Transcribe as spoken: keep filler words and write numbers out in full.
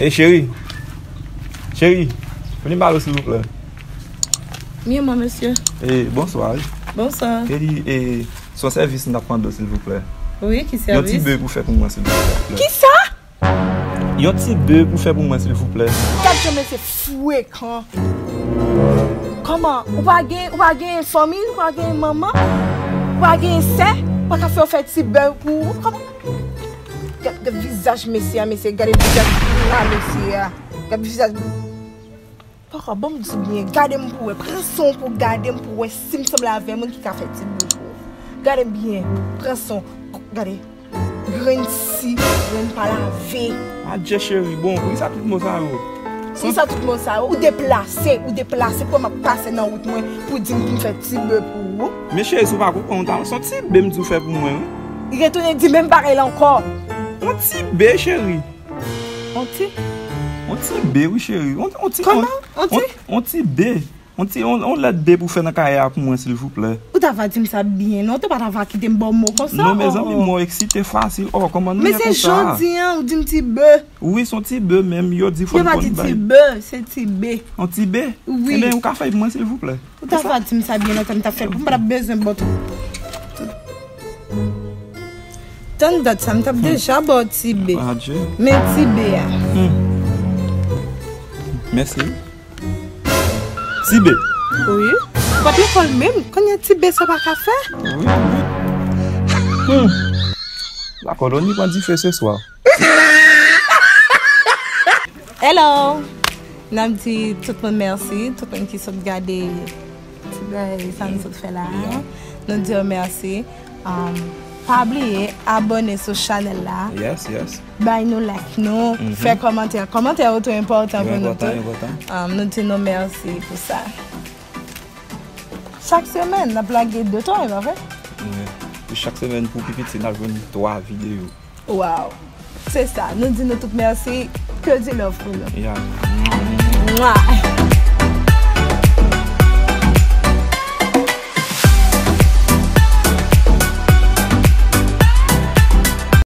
Ey, cheri. Cheri, vini ba lo, silvouplè. Mwen, mwen, mesye. E, bonswa, wi. Bonswa. Ey, e, se yon sèvis m t ap mande w, silvouplè. Wi, ki sèvis? Yon ti be pou fè pou mwen, silvouplè. Kisa? Yon ti be pou fè pou mwen, silvouplè. Gad jan mesye frekan. Kòman? Ou pa gen, ou pa gen fanmi, ou pa gen manman, ou pa gen sè, ou pa ka fè yo fè ti be pou ou? Kòman? Gad, gad vizaj mesye a, mesye, gade vizaj a, mesye a. Gad vizaj. Papa, ban m di w byen, gade m pou wè. Pran san w pou gade m pou wè si m sanble avè moun ki ka fè ti be pou ou. Gade m byen, pran san w. Gade. Grenn si, grenn pa lave. Adje cheri, bon, poukisa tout mo sa yo? Poukisa tout mo sa yo? Ou deplase, ou deplase, pou m ap pase nan wout mwen, pou di m pou m fè ti be pou ou. Men cheri, si w pa konprann, se yon ti be m di w fè pou mwen, wi. Li retounen di menm bagay la ankò. Yon ti be, cheri. On ti? On ti be, wi, cheri. On, on ti, Kòman? On ti? On, on ti be. On ti, on, on lèt be pou fè nan kay la pou mwen, silvouplè. Ou ta va di m sa byen, non? Ou te pa ta va kite m ba w mo konsa. Non, mezanmi, oh, mo eksite fasil. Oh, kòman nou ye konsa? Men se jodi an, ou di m ti be. Wi, se on ti be, menm yo di fò n konn bay. Yo pa di ti be, se ti be. On ti be? Wi. Ebyen, ou ka fè l pou mwen, silvouplè? Ou ta va di m sa byen lontan, m ta fè l pou m pa t ap bezwen ba w tout. Tann dat sa, m t ap deja ba w ti be. Adje. Men ti be a. Hmm. Mèsi. Ti be. Wi. Ou pa t lekòl menm, kounye a ti be sa pa ka fè? Wi, wi. Hmm. Lakoloni pran dife se swa. Hello! N ap di tout moun mèsi, tout moun ki sot gade ti bagay sa nou sot fè la a. Yeah. Nou di yo mèsi. Um, pa bliye abòne sou chanèl la. Yes, yes. Bay nou like nou, fè kòmantè. Kòmantè yo tou enpòtan pou nou tou. Yo enpòtan, yo enpòtan. Um, nou di nou mèsi pou sa. Chak semèn, n ap lage de twa, e pa vre? Wi. Pou chak semèn, pou pi piti, n ap jwenn twa videyo. Wow. Se sa. Nou di nou tout mèsi. Ke di love pou nou. Yeah. Mwa.